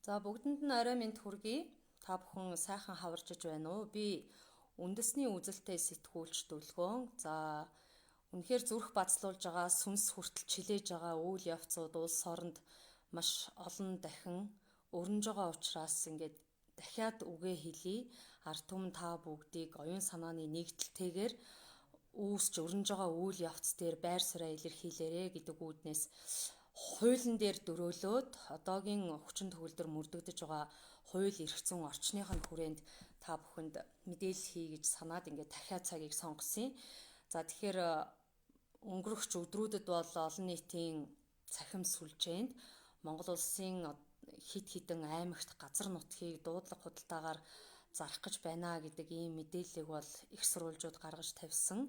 За бүгдэнд нь орой минь хүргэе. Та бүхэн сайхан хаваржиж байна уу? Би үндэсний үзэлтэй сэтгүүлч Дүлгөөн. За үнэхээр зүрх бацлуулж байгаа, сүнс хүртэл чилээж байгаа үйл явцууд улс оронд маш олон дахин өрнөж байгаа учраас ингээд дахиад үгээ хэлье. Ард түмэн та бүгдийг оюун санааны нэгдэлтэйгээр үүсч өрнөж байгаа үйл явц дээр байр сууриа илэрхийлээрэ гэдэг үүднээс хуулийн дээр дөрөөлөөд одоогийн хүчин төгөлдөр мөрдөгдөж байгаа хууль эрх зүйн орчных нь хүрээнд та бүхэнд мэдээлэл хий гэж санаад ингээд дахиад цагийг сонгосон. За тэгэхээр өнгөрөх өдрүүдэд бол олон нийтийн цахим сүлжээнд Монгол улсын хид хідэн аймагт газар нутгийг дуудлага худалдаагаар зарах гэж байна гэдэг ийм мэдээллийг бол их сурвалжууд гаргаж тавьсан.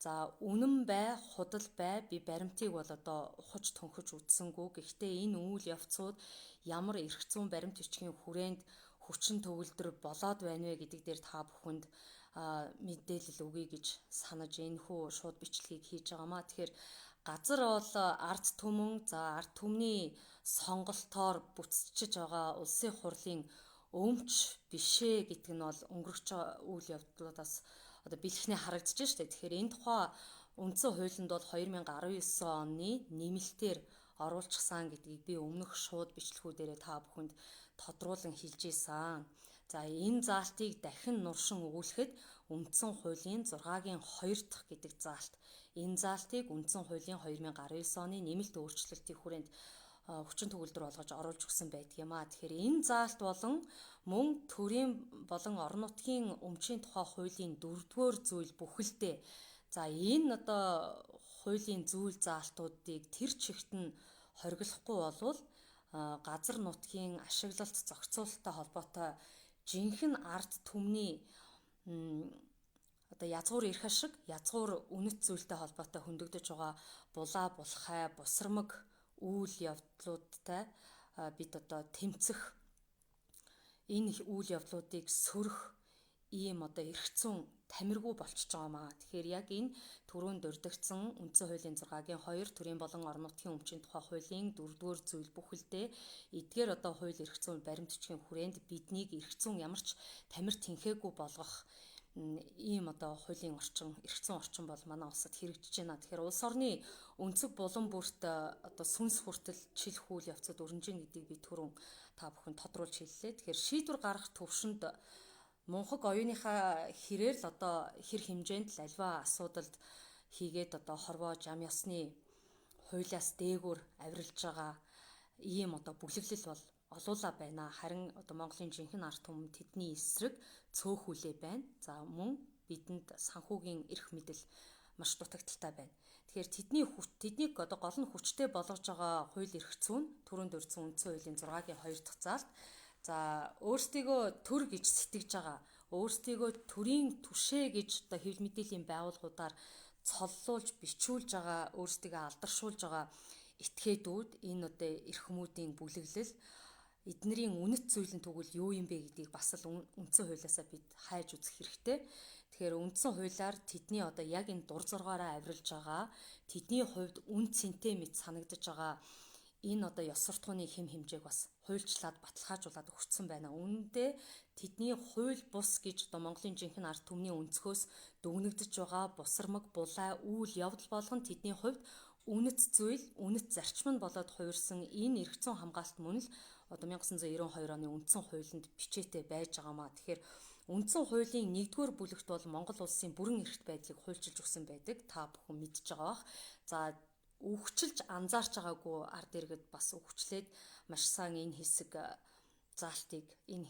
За үнэн бай, худал бай, би баримтыг бол одоо ухаж төнхөж үзсэнгүй. Гэхдээ энэ үйл явцууд ямар эрх зүйн баримт бичгийн хүрээнд хүчин төгөлдөр болоод байна вэ гэдэг дээр та бүхэнд мэдээлэл өгье гэж санаж энэхүү шууд бичлэгийг хийж байгаамаа. Тэгэхээр газар бол ард түмэн, за ард түмний сонголтоор бүтсчиж байгаа улсын хурлын өмч бишээ гэдэг нь бол өнгөрч үйл явдлуудаас одоо бэлэхнээ харагдаж штэ. Тэгэхээр энэ тухай үндсэн хуулинд бол 2019 оны нэмэлтээр оруулчихсан гэдгийг би өмнөх шууд бичлэгүүдээрээ та бүхэнд тодруулан хэлж ийсэн. За энэ заалтыг дахин нуршин өгүүлэхэд үндсэн хуулийн 6-гийн 2 дахь гэдэг заалт. Энэ заалтыг үндсэн хуулийн 2019 оны нэмэлт өөрчлөлтийн хүрээнд хүчин төгөлдөр болгож оруулж өгсөн байдаг юм а. Тэгэхээр энэ заалт болон мөн төрийн болон орон нутгийн өмчийн тухай хуулийн 4-р зүйл бүхэлдээ. За энэ одоо хуулийн зүйл заалтуудыг тэр чигт нь хориглохгүй болвол газар нутгийн ашиглалт зохицуулалттай холбоотой жинхэнэ ард түмний одоо язгуур эрх ашиг, язгуур үнэт зүйлтэй холбоотой хөндөгдөж байгаа булаа, булхай, бусрамаг үйл явдлуудтай бид одоо тэмцэх, энэ үйл явдлуудыг сөрөх ийм одоо эрх зүйн тамиргүй болчихж байгаа маа. Тэгэхээр яг энэ түрүүнд дурдгдсан үндсэн хуулийн 6-гийн 2, төрийн болон орон нутгийн өмчийн тухай хуулийн 4-р зүйл бүхэлдээ эдгээр одоо хууль эрх зүйн баримт бичгийн хүрээнд биднийг эрх зүйн ямар ч тамир тэнхээгүй болгох ийм одоо хуулийн орчин, эрх зүйн орчин бол манай улсад хэрэгжиж байна. Тэгэхээр улс орны өнцөг булан бүрт одоо сүнс хүртэл чилэх үйл явцад өрнөж гин гэдгийг би түрүүн та бүхэн тодруулж хэллээ. Тэгэхээр шийдвэр гаргах төвшөнд мунхаг оюуныхаа хэрээр л одоо хэр хэмжээнд л альва асуудалд хийгээд одоо хорвоо жам ясны хуулиас дээгүүр авиралж байгаа ийм одоо бүлэглэл бол олуула байна. Харин одоо Монголын жинхэнэ ард түмэн тэдний эсрэг цөөхүлээ байна. За мөн бидэнд санхүүгийн эрх мэдэл маш дутагдaltaй байна. Тэгэхээр тэднийг одоо гол нь хүчтэй болгож байгаа хууль эрх зүйн түрүүнд дурдсан үндсэн хуулийн 6-гийн 2 дахь заалт. За өөрсдийгөө төр гэж сэтгэж байгаа, өөрсдийгөө төрийн түшээ гэж одоо хэвлэл мэдээллийн байгууллагуудаар цоллуулж бичүүлж байгаа, өөрсдийгөө алдаршуулж байгаа этгээдүүд энэ одоо эрхмүүдийн бүлэглэл эднэрийн үнэт зүйл нь тэгвэл юу юм бэ гэдгийг бас л үндсэн хуулиасаа бид хайж үзэх хэрэгтэй. Тэгэхээр үндсэн хуулиар тэдний одоо яг энэ дур зоргоороо авиралж байгаа, тэдний хувьд үн цэнтэй мэт санагдаж байгаа энэ одоо ёс суртахууны хэм хэмжээг бас хуульчлаад баталгаажуулаад өгсөн байна. Үүндээ тэдний хууль бус гэж одоо Монголын жинхэнэ ард түмний өнцгөөс дүгнэгдэж байгаа бусрамаг, булай, үйл явдал болгон тэдний хувьд үнэт зүйл, үнэт зарчим нь болоод хувирсан энэ эрх зүйн хамгаалалт мөн л одоо 1992 оны үндсэн хуулинд бичээтэй байж байгаамаа. Тэгэхээр үндсэн хуулийн 1-р бүлэгт бол Монгол улсын бүрэн эрхт байдлыг хуульчилж өгсөн байдаг. Та бүхэн мэдж байгаа бах. За өвчлж анзаарч байгаагүй ард иргэд бас өвчлээд маш сайн энэ хэсэг заалтыг энэ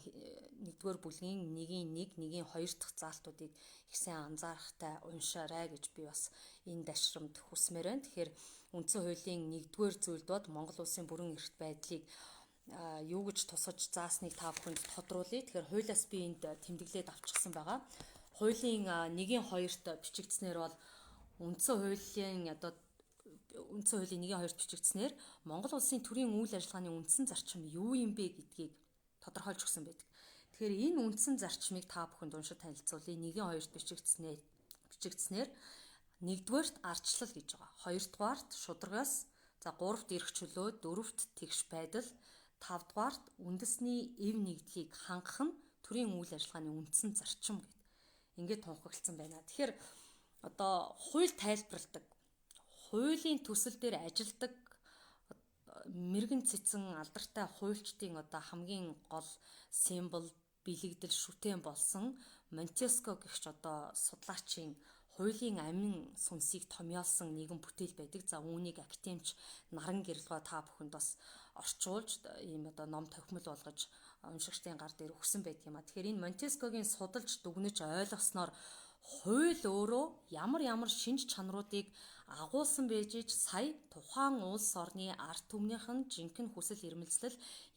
1-р бүлгийн 1-ийн 1, 1-ийн 2 дахь заалтуудыг их сайн анзаарахтай уншаарай гэж би бас энэ дашрамд хүсмээр байна. Тэгэхээр үндсэн хуулийн 1-р зүйлд бод Монгол улсын бүрэн эрхт байдлыг юу гэж тусгаж заасныг та бүхэнд тодруулъя. Тэгэхээр хуулиас би энд тэмдэглээд авчихсан байгаа. Хуулийн 1-ийн 2-т бичигдснээр бол үндсэн хуулийн одоо үндсэн хуулийн 1-ийн 2-т бичигдснээр Монгол улсын төрийн үйл ажиллагааны үндсэн зарчим юу юм бэ гэдгийг тодорхойлж өгсөн байдаг. Тэгэхээр энэ үндсэн зарчмыг та бүхэнд уншиж танилцуулъя. 1-ийн 2-т бичигдснээр 1-р ардчлал гэж байгаа. 2-дугаарт шударгаас, за 3-т эрх чөлөө, 4-т тэгш байдал, Тавдугаарт үндэсний эв нэгдлийг хангах нь төрийн үйл ажиллагааны үндсэн зарчим гэд ингээд тунхагласан байна. Тэгэхээр одоо хууль тайлбарладаг, хуулийн төсөл дээр ажилладаг мэрэгэн цэцэн алдартай хуульчдын одоо хамгийн гол символ бэлэгдэл шүтэн болсон Монтеско гэгч одоо судлаачийн хуулийн амин сүнсийг томьёолсон нэгэн бүтээл байдаг. За үүнийг академич Наран Гэрэлгой та бүхэнд бас орчуулж ийм одоо ном тохимол болгож уншигчдын гар дээр өгсөн байдаг юм а. Тэгэхээр энэ Монтескогийн судалж дүгнэж ойлгосноор хууль өөрөө ямар ямар шинж чанаруудыг агуулсан байж ич сая тухайн улс орны ард түмнийх нь жинхэнэ хүсэл эрмэлзэл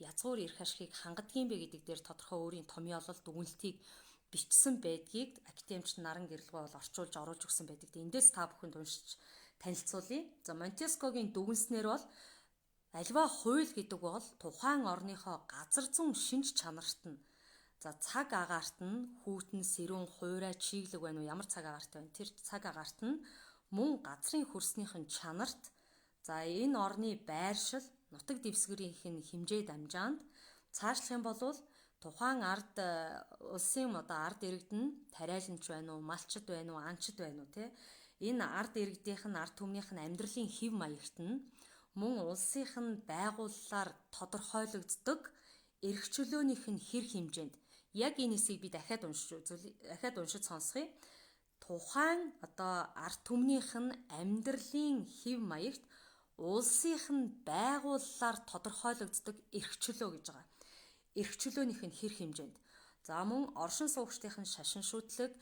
язгуур эрх ашигыг хангадгийн бэ гэдэг дээр тодорхой өөрийн томьёолол дүгнэлтийг бичсэн байдгийг академич Наран Гэрэлгой бол орчуулж оруулж өгсөн байдаг. Эндээс та бүхэнд уншиж танилцуулъя. За Монтескогийн дүгнснээр бол альва хууль гэдэг бол тухайн орныхоо газар зүүн шинж чанарт нь за цаг агаарт нь хүүтэн сэрүүн хуурай чиглэг байна уу ямар цаг агаартай байна тэр цаг агаарт нь мөн газрын хөрснийх нь чанарт за энэ орны байршил нутаг дэвсгэрийнх нь хэмжээ дамжаанд цаашлах юм бол тухайн ард улсын одоо ард иргэд нь тариаланч байна уу малчид байна уу анчид байна уу те энэ ард иргэдийнх нь ард түмнийх нь амьдралын хэв маягт нь мөн улсынх нь байгууллаар тодорхойлогддог эрх чөлөөнийх нь хэр хэмжээнд яг энэ хэсгийг би дахиад уншиж үзүүл дахиад уншиж сонсгоё. Тухайн одоо ард түмнийх нь амьдралын хэв маягт улсынх нь байгууллаар тодорхойлогддог эрх чөлөө гэж байгаа. Эрх чөлөөнийх нь хэр хэмжээнд. За мөн оршин суугчдын шашин шүтлэг,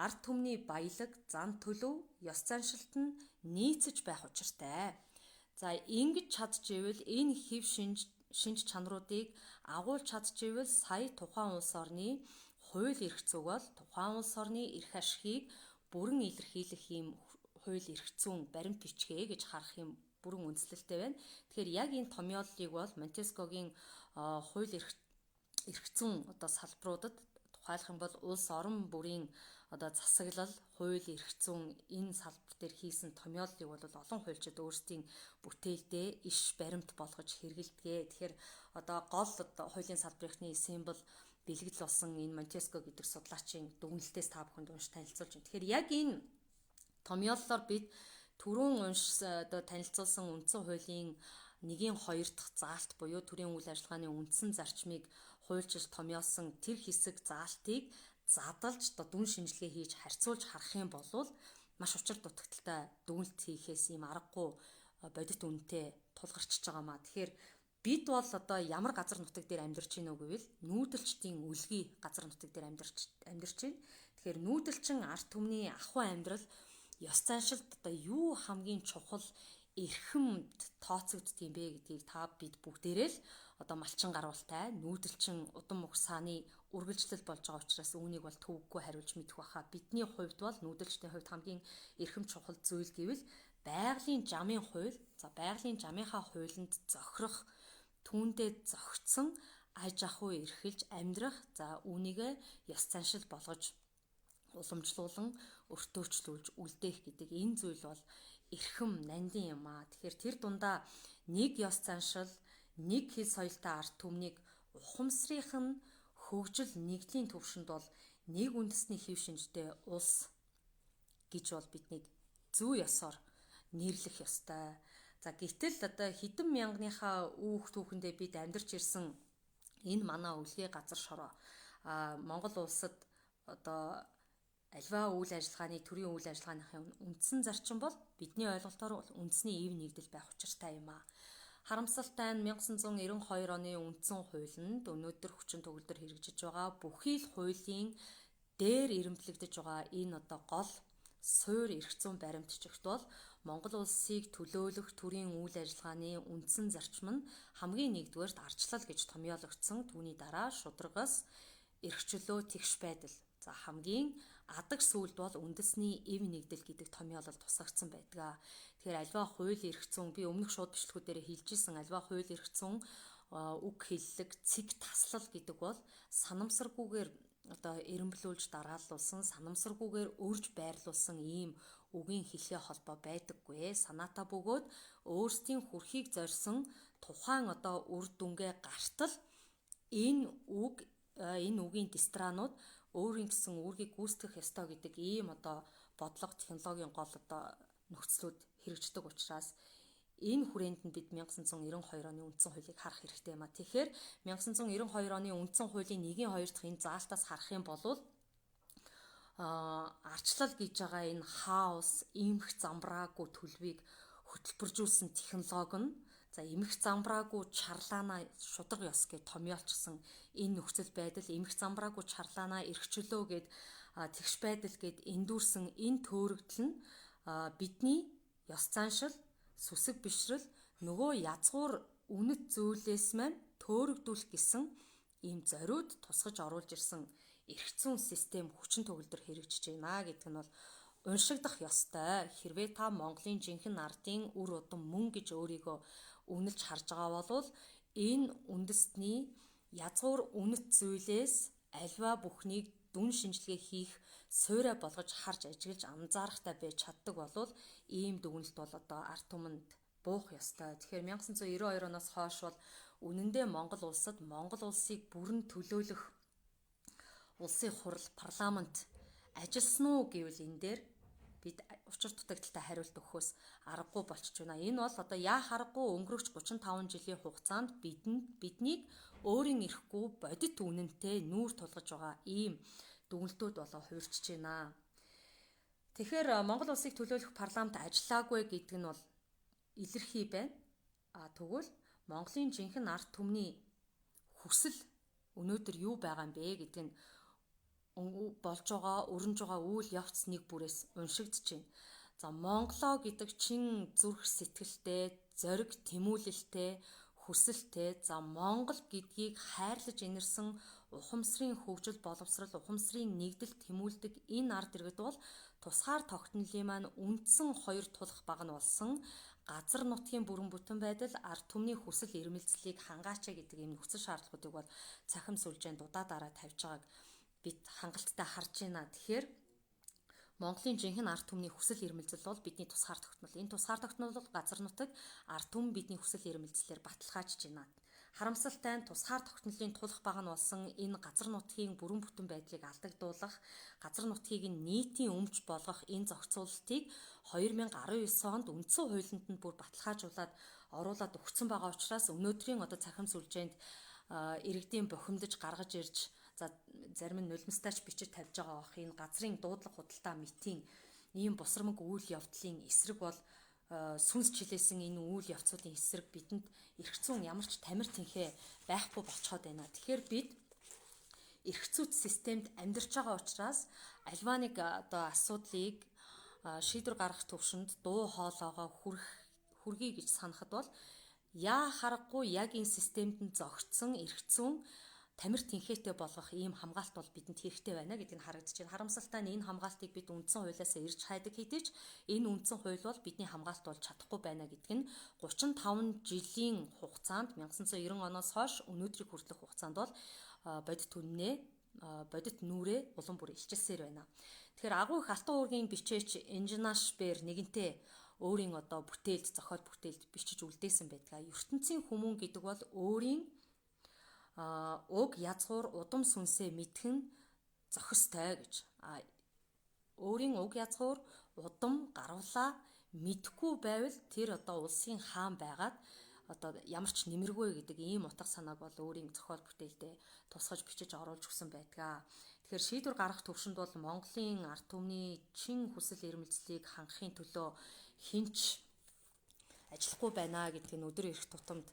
ард түмний баялаг, зан төлөв, ёс заншилт нь нийцэж байх учиртай. За ингэж чадчихвэл энэ хэв шинж чанаруудыг агуулж чадчихвэл сая тухайн улс орны хууль эрх зүйг бол тухайн улс орны эрх ашигыг бүрэн илэрхийлэх ийм хууль эрх зүйн баримт бичгээ гэж харах юм бүрэн үндслэлтэй байна. Тэгэхээр яг энэ томьёоллыг бол Монтескогийн хууль эрх зүйн одоо салбаруудад тухайлах юм бол улс орон бүрийн одоо засаглал, хууль эрх зүйн энэ салбар дээр хийсэн томьёоллыг бол олон хуульчид өөрсдийн бүтээлдээ иш баримт болгож хэрэгэлдэг. Тэгэхээр одоо гол одоо хуулийн салбарынхны символ бэлэгдэл болсон энэ Монтеско гэдэг судлаачийн дүгнэлтээс та бүхэнд унш танилцуулж байна. Тэгэхээр яг энэ томьёоллоор бид түрүүн унш одоо танилцуулсан үндсэн хуулийн 1-ийн 2 дахь заалт буюу төрийн үйл ажиллагааны үндсэн зарчмыг хуульчилж томьёолсон тэр хэсэг заалтыг задалж одоо дүн шинжилгээ хийж харьцуулж харах юм бол маш учир дутагдaltaй дүгнэлт хийхээс ийм аргагүй бодит үнэтэй тулгарчж байгаа маа. Тэгэхээр бид бол одоо ямар газар нутаг дээр амьдарч байна уу гэвэл нүүдэлчдийн үлгий газар нутаг дээр амьдарч байна. Тэгэхээр нүүдэлчин ард түмний ахуй амьдрал ёс заншилд одоо юу хамгийн чухал эрхэмд тооцогддог юм бэ гэдгийг та бид бүгдээрээ л одоо малчин гаруултай нүүдэлчин удам угсааны үргэлжлэл болж байгаа учраас үүнийг бол төвөггүй хариулж мэдэх баха. Бидний хувьд бол нүүдэлчдийн хувьд хамгийн эрхэм чухал зүйл гэвэл байгалийн жамын хууль, за байгалийн жамынхаа хуулинд зохирох, түүндээ зохицсон аж ахуй эрхэлж амьдрах, за үүнийгээ ёс заншил болгож уламжлуулан өртөөчлүүлж үлдээх гэдэг энэ зүйл бол эрхэм нандин юм аа. Тэгэхээр тэр дундаа нэг ёс заншил, нэг хэл соёлтой ард түмнийг ухамсрынх нь хөгжил нэгдлийн төвшөнд бол нэг үндэсний хэв шинжтэй улс гэж бол биднийг зүй ёсоор нэрлэх ёстой. За гэтэл одоо хэдэн мянгийнхаа үүх түүхэндээ бид амьдарч ирсэн энэ манай өвлгий газар шороо Монгол улсад одоо альва үйл ажиллагааны төрийн үйл ажиллагааныхын үндсэн зарчим бол бидний ойлголтоор бол үндэсний ив нэгдэл байх учиртай юм аа. Харамсалтай нь 1992 оны үндсэн хуулинд өнөөдөр хүчин төгөлдөр хэрэгжиж байгаа бүхий л хуулийн дээр эрэмблэгдэж байгаа энэ одоо гол суур эрх зүйн баримтчигт бол Монгол улсыг төлөөлөх төрийн үйл ажиллагааны үндсэн зарчим нь хамгийн нэгдүгээрт ардчлал гэж томьёологдсон. Түүний дараа шударгаас эрх чөлөө тэгш байдал. За хамгийн адаг сүлд бол үндэсний эв нэгдэл гэдэг томьёолол тусгагдсан байдаг. Тэгэхээр альва хууль эрх зүйн би өмнөх шууд бичлэгүүдээр хэлж исэн альва хууль эрх зүйн үг хэллэг цэг таслал гэдэг бол санамсаргүйгээр одоо эрэмблүүлж дараалуулсан, санамсаргүйгээр өрж байрлуулсан ийм үгийн хэлхээ холбоо байдаггүй. Санаатай бөгөөд өөрсдийн хүрхийг зорьсон тухайн одоо үр дүнгээ гартал энэ үг, энэ үгийн дистранууд өөрийн гэсэн үүргийг гүйцэтгэх ёстой гэдэг ийм одоо бодлого технологийн гол одоо нөхцлүүд хэрэгждэг учраас энэ хүрээнд нь бид 1992 оны үндсэн хуулийг харах хэрэгтэй юм а. Тэгэхээр 1992 оны үндсэн хуулийн 1-ийн 2 дахь энэ заалтаас харах юм бол арчлал гэж байгаа энэ хаос, эмх замбраагүй төлөвийг хөтөлбөржүүлсэн технологи нь, за эмх замбраагүй чарлаана шударга ёс гэж томьёолчсон энэ нөхцөл байдал, эмх замбраагүй чарлаана эрхчлөө гэд тэгш байдал гэд эндүүрсэн энэ төөрөгдөл нь бидний ёс заншил, сүсэг бишрэл, нөгөө язгуур үнэт зүйлээс маань төөрөгдүүлэх гэсэн ийм зориуд тусгаж оруулж ирсэн эрх зүйн систем хүчин төгөлдөр хэрэгжиж байна гэдэг нь бол уншигдах ёстой. Хэрвээ та Монголын жинхэнэ ардын үр удам мөн гэж өөрийгөө үнэлж харж байгаа бол энэ үндэстний язгуур үнэт зүйлээс альва бүхнийг дүн шинжилгээ хийх суурай болгож харж ажиглаж анзаарахтай байж чаддаг бол ийм дүгнэлт бол одоо ард түмэнд буух ёстой. Тэгэхээр 1992 оноос хойш бол үнэндээ Монгол улсад Монгол улсыг бүрэн төлөөлөх улсын хурал парламент ажилласан уу гэвэл энэ дээр бид учир дутагдaltaй хариулт өгөхөөс аргагүй болчихж байна. Энэ бол одоо яа харахгүй өнгөрөгч 35 жилийн хугацаанд биднийг өөрийн эрэхгүй бодит үнэнтэй нүүр тулгаж байгаа ийм дүгнэлтүүд болоо хувирчж байна. Тэгэхээр Монгол улсыг төлөөлөх парламент ажиллаагүй гэдэг нь бол илэрхий байна. А тэгвэл Монголын жинхэнэ ард түмний хүсэл өнөөдөр юу байгаа юм бэ гэдэг нь болж байгаа, өрнөж байгаа үйл явц нэг бүрээс уншигдж байна. За Монголоо гэдэг чин зүрх сэтгэлтэй, зориг тэмүүлэлтэй, хүсэлтэй, за Монгол гэдгийг хайрлаж инэрсэн ухамсарын хөгжил боловсрал, ухамсарын нэгдэл тэмүүлдэг энэ ард иргэд бол тусгаар тогтнолын маань үндсэн хоёр тулах баг нь болсон газар нутгийн бүрэн бүтэн байдал, ард түмний хүсэл эрмэлзлийг хангаач гэдэг ийм нөхцөл шаардлагуудыг бол цахим сүлжээнд дудаа дараа тавьж байгааг бид хангалттай харж байна. Тэгэхээр Монголын жинхэнэ ард түмний хүсэл эрмэлзэл бол бидний тусгаар тогтнол. Энэ тусгаар тогтнол бол газар нутаг ард түмэн бидний хүсэл эрмэлзлээр баталгаажж байна. Харамсалтай нь тусгаар тогтнолын тулах баг нь болсон энэ газар нутгийн бүрэн бүтэн байдлыг алдагдуулах, газар нутгийг нь нийтийн өмч болгох энэ зохицуулалтыг 2019 онд үндсэн хуулинд нь бүр баталгаажуулаад оруулаад өгсөн байгаа учраас өнөөдрийн одоо цахим сүлжээнд иргэдийн бухимдаж гаргаж ирж, за зарим нь нулимстайч бичиж тавьж байгаа бах энэ газрын дуудлага худалдаа мэтийн ийм бусрамг үйл явдлын эсрэг бол сүнс чилээсэн энэ үйл явцуудын эсрэг бидэнд эрх зүйн ямар ч тамир тэнхээ байхгүй болцоход байна. Тэгэхээр бид эрх зүйт системд амьдарч байгаа учраас альва нэг одоо асуудлыг шийдвэр гаргах төвшөнд дуу хоолойгоо хүргэе гэж санахад бол яа харахгүй яг энэ системд нь зогтсон эрх зүйн тамир тэнхээтэй болгох ийм хамгаалт бол бидэнд хэрэгтэй байна гэдг нь харагдаж байна. Харамсалтай нь энэ хамгаалтыг бид үндсэн хуулиасаа ирж хайдаг хэдий ч энэ үндсэн хууль бол бидний хамгаалт болж чадахгүй байна гэдг нь 35 жилийн хугацаанд 1990 оноос хойш өнөөдрийг хүртэлх хугацаанд бол бодит үннээ, бодит нүрээ улам бүр илчилсээр байна. Тэгэхээр агуу их алтан уургийн бичээч Инжинаш Бэр нэгэнтээ өөрийн одоо бүтээлд, зохиол бүтээлд бичиж үлдээсэн байдаг. ертөнцийн хүмүүн гэдэг бол өөрийн уг язгуур удам сүнсээ мэдхэн зохистой гэж. Өөрийн уг язгуур удам гарвлаа мэдхгүй байвал тэр одоо улсын хаан байгаад одоо ямар ч нэмэргүй гэдэг ийм утга санааг бол өөрийн зохиол бүтээлдээ тусгаж бичиж оруулж өгсөн байдаг. Тэгэхээр шийдвэр гаргах төвшөнд бол Монголын ард түмний чин хүсэл эрмэлзлийг хангахын төлөө хинч ажиллахгүй байна гэдг нь өдөр ирэх тутамд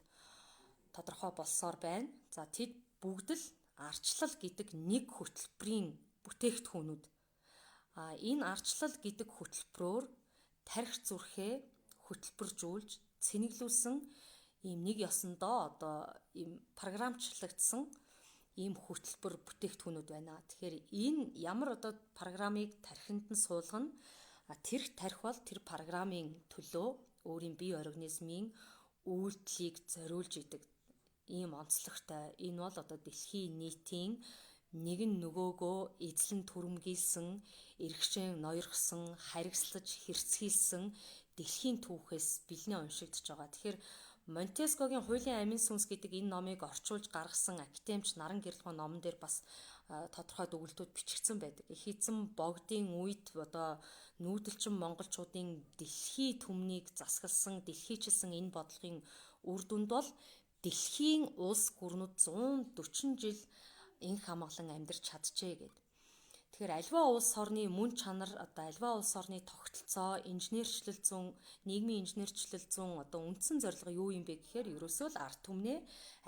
тодорхой болсоор байна. За тэд бүгд л арчлал гэдэг нэг хөтөлбөрийн бүтээгдэхүүнүүд. Энэ арчлал гэдэг хөтөлбөрөөр тарих зүрхээ хөтөлбөржүүлж цэнэглүүлсэн ийм нэг ёсондоо одоо ийм програмчлагдсан ийм хөтөлбөр бүтээгдэхүүнүүд байна. Тэгэхээр энэ ямар одоо програмыг тархинд нь суулгана, тэр тарих бол тэр програмын төлөө өөрийн бие организмын үйлдэлийг зориулж идэг ийм онцлогтой. Энэ бол одоо дэлхийн нийтийн нэг нь нөгөөгөө эзлэн түрэмгийлсэн, эргшэн ноёрхсон, харигслаж хэрцгийлсэн дэлхийн түүхээс бэлнээ уншигдж байгаа. Тэгэхээр Монтескогийн хуулийн амин сүнс гэдэг энэ номыг орчуулж гаргасан академич Наран Гэрэлгоо номон дээр бас тодорхой дүгнэлтүүд бичигдсэн байдаг. Их эзэн богдын үед одоо нүүдэлчин монголчуудын дэлхий түмнийг засагласан, дэлхийчилсэн энэ бодлогын үр дүнд бол дэлхийн улс гүрнүүд 140 жил инх амгалан амьдарч чаджээ гэдэг. Тэгэхээр альва улс орны мөн чанар, одоо альва улс орны тогтолцоо, инженерчлэл зүүн, нийгмийн инженерчлэл зүүн одоо үндсэн зорилго юу юм бэ гэхээр ерөөсөө л ард түмнээ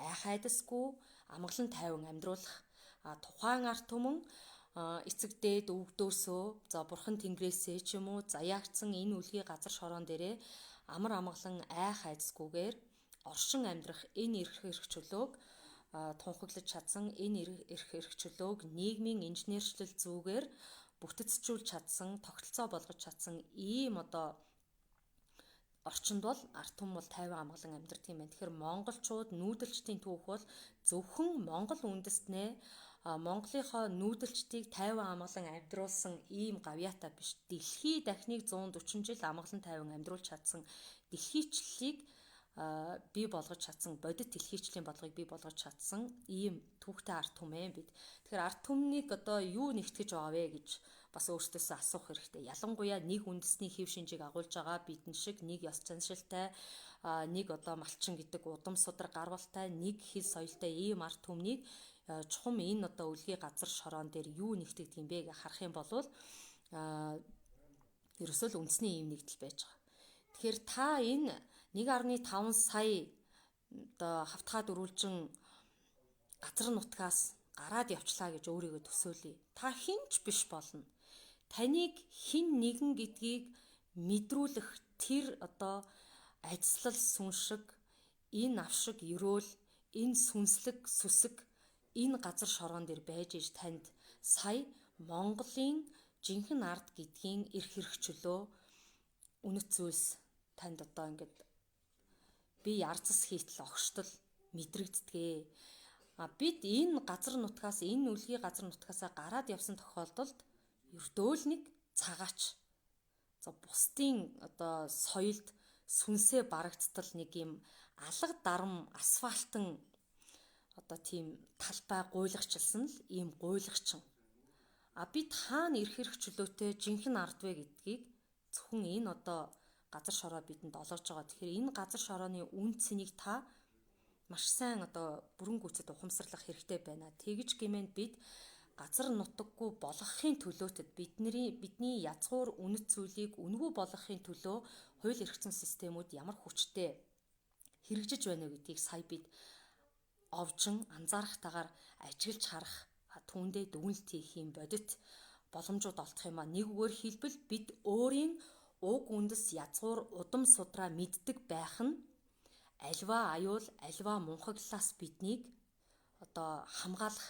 айх айдасгүй амгалан тайван амьдруулах. Тухайн ард түмэн эцэг дээд өвгдөөсөө, за бурхан тэнгэрээсээ ч юм уу заяагцсан энэ үлгийн газар шороон дээрээ амар амгалан айх айдасгүйгээр оршин амьдрах энэ эрх чөлөөг тунхаглаж чадсан, энэ эрх чөлөөг нийгмийн инженерчлэл зүгээр бүтцжүүлж чадсан, тогтолцоо болгож чадсан ийм одоо орчинд бол ард түмэн бол тайван амгалан амьдардаг юм байна. Тэгэхээр монголчууд нүүдэлчдийн түүх бол зөвхөн Монгол үндэстнээ Монголынхоо нүүдэлчдийг тайван амгалан амьдруулсан ийм гавьяатай биш. Дэлхий дахныг 140 жил амгалан тайван амьдруулж чадсан дэлхийчлэлийг бий болгож чадсан, бодит дэлхийчлийн бодлогыг бий болгож чадсан ийм түүхтэй ард түмэн бид. Тэгэхээр ард түмнийг одоо юу нэгтгэж байгаа вэ гэж бас өөрсдөөсөө асуух хэрэгтэй. Ялангуяа нэг үндэсний хэв шинжийг агуулж байгаа бидэн шиг нэг ёс заншилтай, нэг одоо малчин гэдэг удам судар гарвалтай, нэг хэл соёлтой ийм ард түмнийг чухам энэ одоо үлгийн газар шороон дээр юу нэгтгэдэг юм бэ гэж харах юм бол ерөөсөө л үндэсний ийм нэгдэл байж байгаа. Тэгэхээр та энэ 1.5 сая одоо хавтгаа дөрвөлжин газар нутгаас гараад явчлаа гэж өөрийгөө төсөөлье. Та хинч биш болно. Таныг хин нэгэн гэдгийг мэдрүүлэх тэр одоо ажиллал сүншиг, энэ авшиг ерөөл, энэ сүнслэг сүсэг энэ газар шороон дээр байж иж танд сая Монголын жинхэнэ ард гэдгийн эрх чөлөө үнэт зүйлс танд одоо ингээд би ярзас хийтэл огштол мэдрэгддэгэ. А бид энэ газар нутгаас, энэ үлгийн газар нутгаасаа гараад явсан тохиолдолд ердөө л нэг цагаач. За бусдын одоо соёлд сүнсээ барагдтал нэг юм алга дарам асфальтан одоо тийм талбай гуйлагчилсан л ийм гуйлагчин. А бид хаана эрх чөлөөтэй жинхэнэ ард вэ гэдгийг зөвхөн энэ одоо газар шороо бидэнд олгож байгаа. Тэгэхээр энэ газар шорооны үн цэнийг та маш сайн одоо бүрэн гүйцэд ухамсарлах хэрэгтэй байна. Тэгж гэмэнд бид газар нутаггүй болгохын төлөөтэд бидний язгуур үнэт зүйлийг үнэгүй болгохын төлөө хууль эрх зүйн системүүд ямар хүчтэй хэрэгжиж байна вэ гэдгийг сая бид овжин анзаарахтайгаар ажиглаж харах, түүндээ дүгнэлт хийх юм бодит боломжууд олдох юм а. Нэг үгээр хэлбэл бид өөрийн уг үндэс язгуур удам судраа мэддэг байх нь альва аюул, альва мунхаглалаас биднийг одоо хамгаалах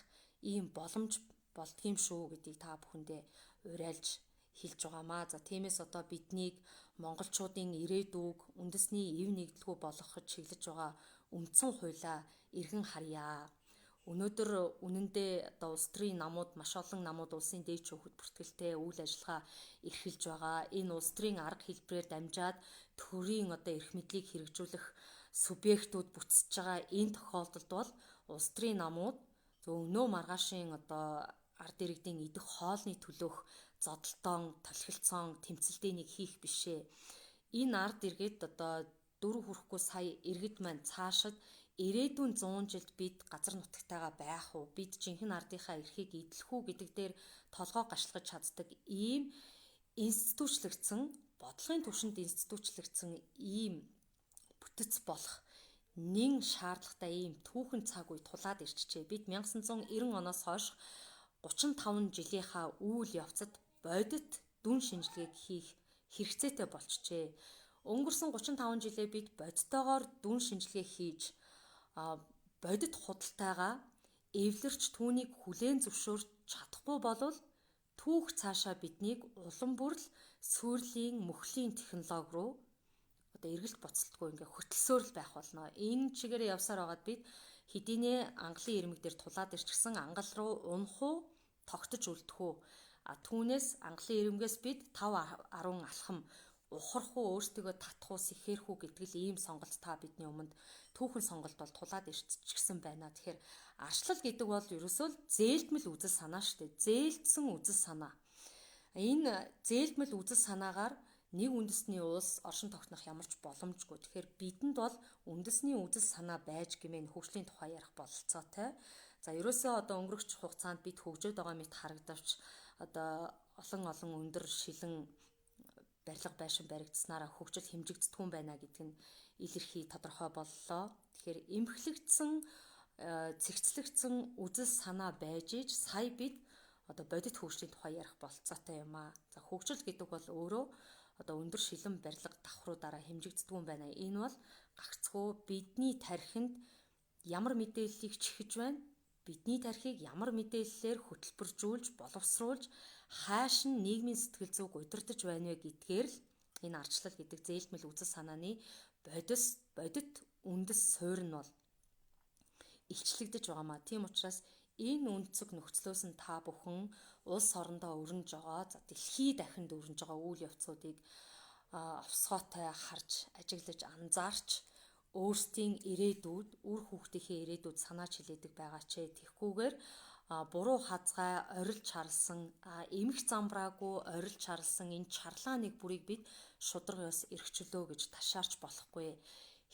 ийм боломж болдгийм шүү гэдгийг та бүхэндээ уриалж хэлж байгаамаа. За тиймээс одоо биднийг монголчуудын ирээдүг үндэсний эв нэгдэлгүй болгоход чиглэж байгаа үндсэн хуулиа эргэн харъя. Өнөөдөр үнэндээ одоо улс төрийн намууд, маш олон намууд улсын дээд шүүхэд бүртгэлтэй үйл ажиллагаа эрхэлж байгаа. Энэ улс төрийн арга хэлбэрээр дамжаад төрийн одоо эрх мэдлийг хэрэгжүүлэх субъектууд бүтсэж байгаа энэ тохиолдолд бол улс төрийн намууд зөв өнөө маргаашийн одоо ард иргэдийн идэх хоолны төлөөх зодолтон, толхилцоон тэмцэлдээнийг хийх бишээ. Энэ ард иргэд одоо 4 хүрэхгүй сая иргэд маань цаашид ирээдүйн 100 жилд бид газар нутагтайгаа байх уу? Бид жинхэнэ ардынхаа эрхийг эдлэх үү гэдэг дээр толгой гашлгаж чаддаг ийм институчлэгдсэн, бодлогын түвшинд институчлэгдсэн ийм бүтэц болох нэн шаардлагатай ийм түүхэн цаг үе тулаад ирчихжээ. Бид 1990 оноос хойш 35 жилийнхаа үйл явцад бодит дүн шинжилгээг хийх хэрэгцээтэй болчихжээ. Өнгөрсөн 35 жилээ бид бодитоогоор дүн шинжилгээ хийж бодит худалтайгаа эвлэрч түүнийг хүлээн зөвшөөрч чадахгүй болвол түүх цаашаа биднийг улам бүр л сүрлийн мөхлийн технологи руу одоо эргэлт буцалтгүй ингээ хөтөлсөөр л байх болно. Энэ чигээрээ явсаар байгаад бид хэдийнэ Английн ирмэг дээр тулаад ирчихсэн, ангал руу унах уу, тогтож үлдэх үү? А түүнээс Английн ирмэгээс бид 5 10 алхам Ухрах уу, өөртөө татах уу, сэхээрх үү гэдэг л ийм сонголт та бидний өмнөд түүхэн сонголт бол тулаад ирчихсэн байна. Тэгэхээр арчлал гэдэг бол ерөөсөө л зээлдмэл үзэл санаа шүү дээ. Зээлдсэн үзэл санаа. Энэ зээлдмэл үзэл санаагаар нэг үндэсний улс оршин тогтнох ямар ч боломжгүй. Тэгэхээр бидэнд бол үндэсний үзэл санаа байж гэмээн хөгжлийн тухай ярих бололцоотой. За ерөөсөө одоо өнгөрөх хугацаанд бид хөгжөөд байгаа мэт харагдавч одоо олон олон өндөр шилэн барилга байшин баригдсанаараа хөгжил хэмжигддэггүй юм байна гэдг нь илэрхий тодорхой боллоо. Тэгэхээр эмхлэгдсэн, цэгцлэгдсэн үзэл санаа байж иж сая бид одоо бодит хөгжлийн тухай ярих бололцоотой юм аа. За хөгжил гэдэг бол өөрөө одоо өндөр шилэн барилга давхруудаараа хэмжигддэггүй юм байна. Энэ бол гагцхүү бидний тархинд ямар мэдээллийг чихэж байна? Бидний тархийг ямар мэдээллээр хөтөлбөржүүлж, боловсруулж, хайш нь нийгмийн сэтгэл зүйг удирдах байна вэ гэдгээр л энэ арчлал гэдэг зээлмэл үзэл санааны бодит үндэс суурь нь бол илчлэгдэж байгаамаа. Тийм учраас энэ үнцэг нөхцлөөс нь та бүхэн улс орондоо өрнөж байгаа, за дэлхий дахинд өрнөж байгаа үйл явцуудыг овсгоотой харж, ажиглаж, анзаарч өөрсдийн ирээдүйд, үр хүүхдийнхээ ирээдүйд санаач хилээдэг байгаа ч тэгхгүйгээр буруу хазгай орилж чарлсан, эмх замбраагүй орилж чарлсан энэ чарлааныг бүрийг бид шударга ёс эрхчлөө гэж ташаарч болохгүй.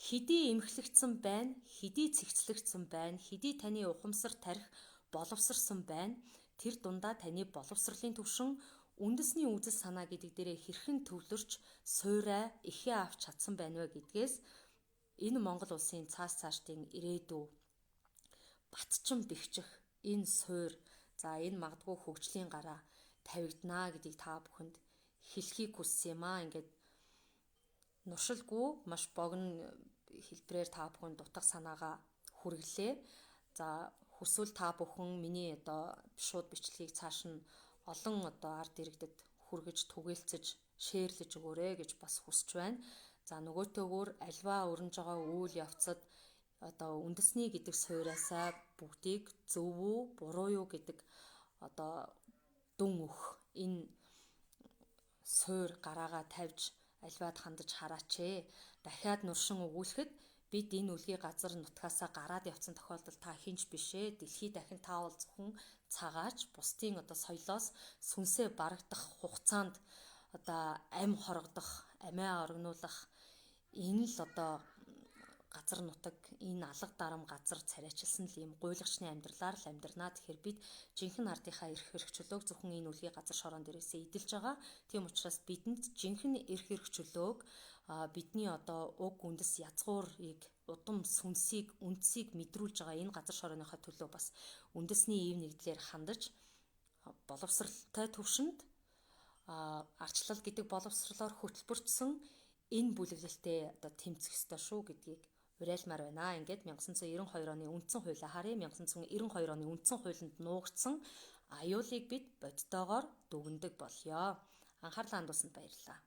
Хэдий эмхлэгдсэн байна, хэдий цэгцлэгдсэн байна, хэдий таны ухамсар тарих боловсарсан байна, тэр дундаа таны боловсролын түвшин үндэсний үзэл санаа гэдэг дээрээ хэрхэн төвлөрч суурай ихээ авч чадсан байна вэ гэдгээс энэ Монгол улсын цааш цаашдын ирээдүй батчин бэхжих энэ суур, за энэ магадгүй хөгжлийн гараа тавигданаа гэдгийг та бүхэнд хэлхийг хүссэн юм аа. Ингээд нуршилгүй маш богино хэлбэрээр та бүхэнд утга санаагаа хүргэлээ. За хүсвэл та бүхэн миний одоо шууд бичлэгийг цааш нь олон одоо ард иргэдэд хүргэж түгээлцэж шеэрлэж өгөөрэй гэж бас хүсэж байна. За нөгөөтэйгүүр альва өрнөж байгаа үйл явцад одоо үндэсний гэдэг суураасаа бүгдийг зөв үү, буруу юу гэдэг одоо дүн өгөх энэ суур гараагаа тавьж альваад хандаж хараач ээ. Дахиад нуршин өгүүлэхэд бид энэ үлгийн газар нутгаасаа гараад явцсан тохиолдолд та хинч биш ээ. Дэлхий дахин та бол зөвхөн цагаач бусдын одоо соёлоос сүнсээ барагдах хугацаанд одоо ам хорогдох, амиа орогнуулах энэ л одоо газар нутаг, энэ алга дарам газар царайчилсан л ийм гуйлагчны амьдралаар л амьдрнаа. Тэгэхээр бид жинхэнэ ардынхаа эрх эрх чөлөөг зөвхөн энэ үлгийн газар шорон дээрээсээ эдэлж байгаа. Тийм учраас бидэнд жинхэнэ эрх эрх чөлөөг бидний одоо уг үндэс язгуурыг, удам сүнсийг, үндсийг мэдрүүлж байгаа энэ газар шорооныхоо төлөө бас үндэсний ив нэгдлээр хандаж боловсралтай төвшөнд арчлал гэдэг боловсрлоор хөтөлбөрчсөн энэ бүлэглэлтэй одоо тэмцэх ёстой шүү гэдгийг уриалмаар байна. Ингээд 1992 оны үндсэн хуулиа харъя. 1992 оны үндсэн хуулинд нуугдсан аюулыг бид бодтоогоор дүгнэдэг болёо. Анхаарлаа хандуулсанд баярлалаа.